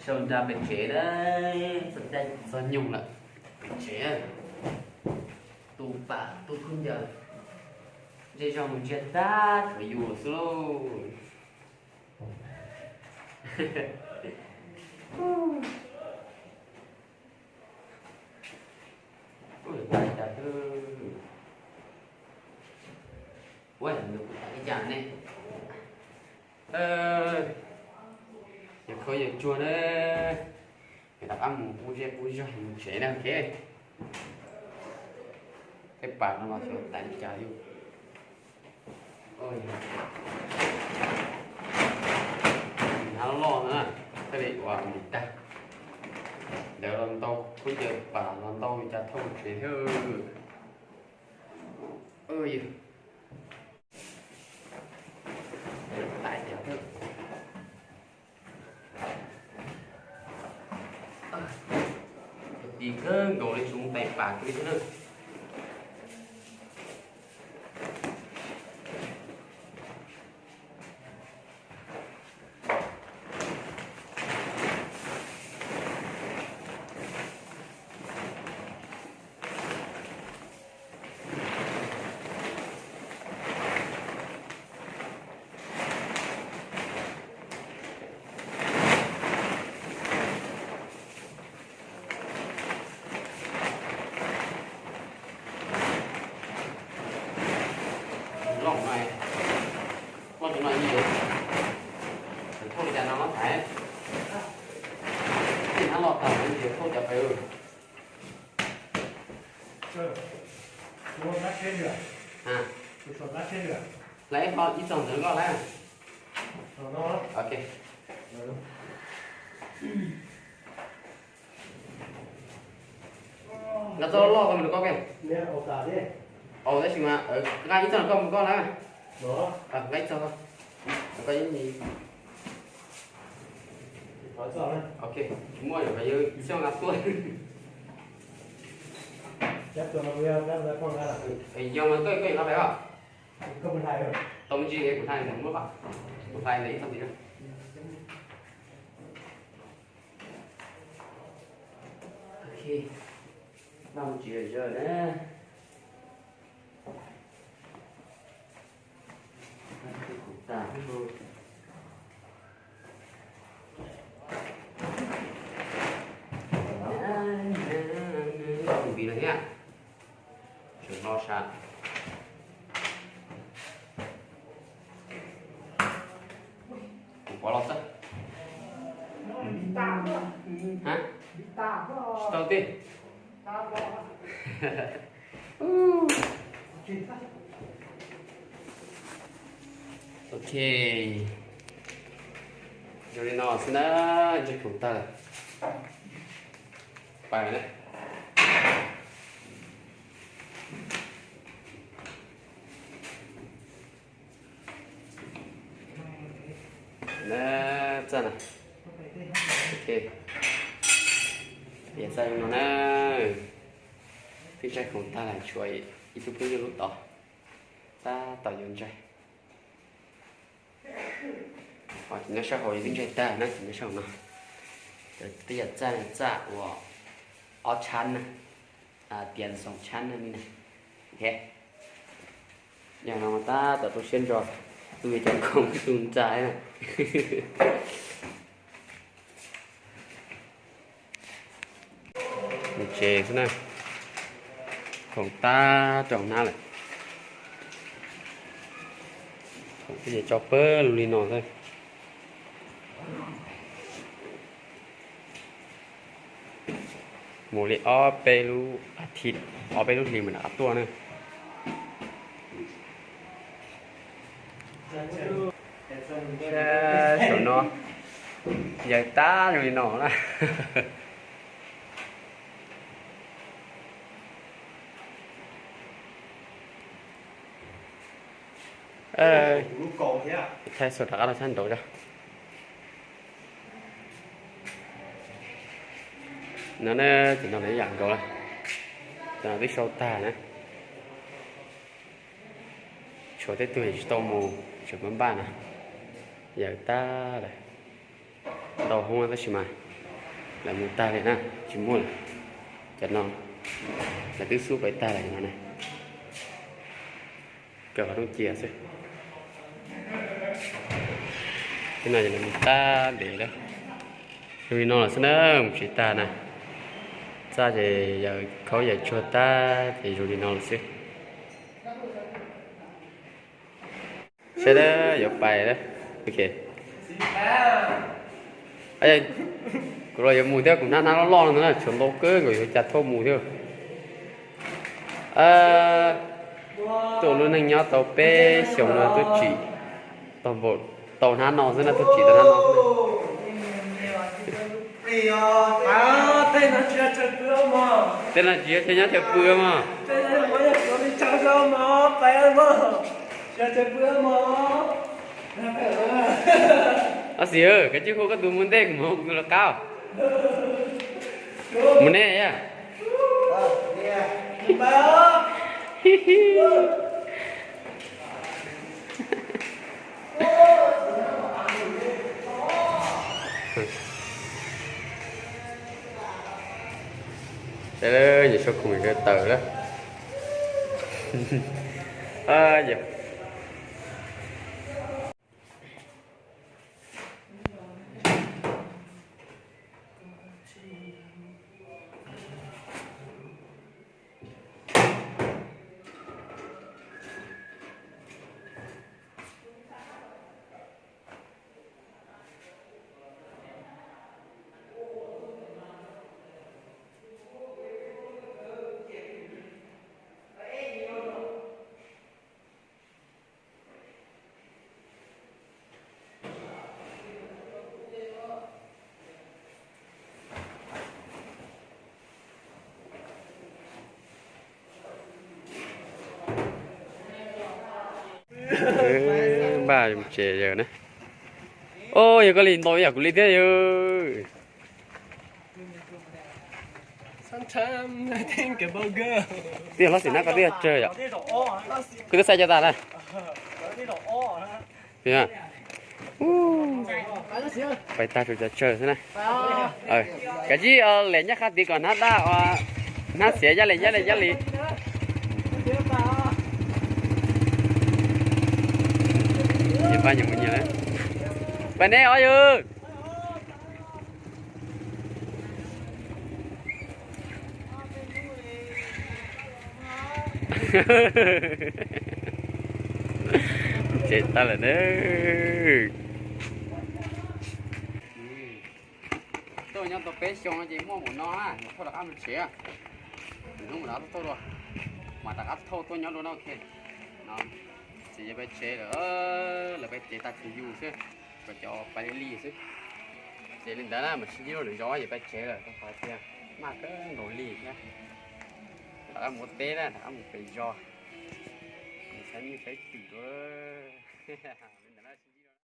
Sau nra pem tsev na, txog caij txog nyoog lawm, pem tsev. Tu pam tu khaub ncaws, zej zog mus ntsiag tag tshuav yus xwb lauj. Ua li cas ne? Yawg khaub yawg tsuag na, yawg rov qab mus qub zej qub zog mus tsev na, ok. Tej pas no los xyov tas li cas li. Hnab loj na, thiaj li ua mus tag. Ntawd los ntau, khaub ncaws pas los ntau li cas thauj tsev thiab. Tis kawg nkaus li, tsis muaj tais pas kiag li thiab na. Loj no, loj cov no, thauj li cas no thaiv. Tej hnab loj tag, thauj cov pem. Lawv ib qho ib txog ntawd koj lawm. Ok. Nqa txoj loj koj mus rau koj kiag. Au, tab sis mas nqa ib txoj koj mus koj na. Nqa ib txoj koj. Koj yeej, ok, tsis muaj yog yawg xyoj nqa tuaj. Yog mas koj, koj nqa pem os. Tau me ntsis kuv hlais, kuv muab pam, kuv hlais ntawm ib txoj ntxiv na. Ok, noj ntsis zog na. Kuv tas, kuv tas thiab. Tseem no sas. Kuv pov los xwb. Ha? Tsis tau tej. Ok, zoo li no xwb na, ntsej khoom tag lawm. Pais na. Na, txaj na. Ok, piav txaj zoo no na. Twb ntsej khoom tag lawm, tshuav ib tug phooj ywg lub tod tab tom yuav ntsej. Cov nyob sab hauv yus twb ntseg tag na, cov nyob sab hauv no. Cov twb yog txaj, txaj uas ob tshab na, tias xoom tshab na li na. Yog no tab tom rau siab ntso, tus cov khoom tus ntxa na. Mus tsev xwb na. Khoom tag rau hnab lawm. Khoom twb tso pawg lug li no xwb. Mus li ob peb lub a thiv, ob peb lub hlis mam rov qab tuaj na. Saum no yawg tab zoo li no na. Thaij xuas rov qab los sab nraud tso. No na, ces no lawv yam nkaus lawm, twb sau tag na. Tshuav tej tug tsis tau mus, tseem npaj npaj na. Yawm tag lawm. Ntau hoob tab sis mas Lawv mus tag li na, tsis muaj lawm. Cov no lawv twb xub pais tag lawm no na. Kawm qhov rooj cia xwb. Thiab no ces lawv mus tag ntev lawm. Zoo li no lawm xwb na, mus tsis tag na. Txaj ces yawm khaub yawm tsuag tag ces zoo li no lawm xwb. Saib yuav pais, ok. Kuv los yuav mus thiab, kuv hnab hnab loj loj no na, tshuav ntau kawg nkaus yuav ua cas thauj mus thiab. Tuaj lub neej nyob tau peb xyoos no tuaj tsim, tau hnab no xwb na, tuaj tsim tau hnab no. Tej no tsis yog chaw nyob chaw pw mog. Ob xis, kav tsij hu koj tus mus ntej kuv mus, kuv tus lawv qab. Mus nej yaj. Saib lawm, nyias sau khoom sawv tawm lawm. Npaj mus tsev yawg na. Os, yog koj li ntau ib yam kuv li thiab yawg. Twb yog hlob xim na, koj twb yog tsawg yom? Koj twb xav cov tas na. Pais tag tsuas cov tsawg xwb na. Kav tsij lem nyab qhab tid kom hnab daj, hnab xiav yaj li yaj li yaj li. Nyias pab nyias mus nyias lawm. Pab neb os yawg. Tsev tag lawm na. Tuaj nyob tau peb xyoo no ces muaj npaum no na, thauj rov qab mus tsev. Hnub mam rov qab tuaj dua, mam rov qab thauj tuaj nyob dua no, ok. No, ces yog peb tsev lawm, lawv peb tsev tag tsis yus xwb, kom cov pais li li xwb. Ces li ntawd na mas sib ntsib lwm zaus yog peb tsev lawm, rau qhov tias maj kawg nkaus li thiab. Rov qab mus ua teb na, rov qab mus pem zos, mus saib me saib twm dua.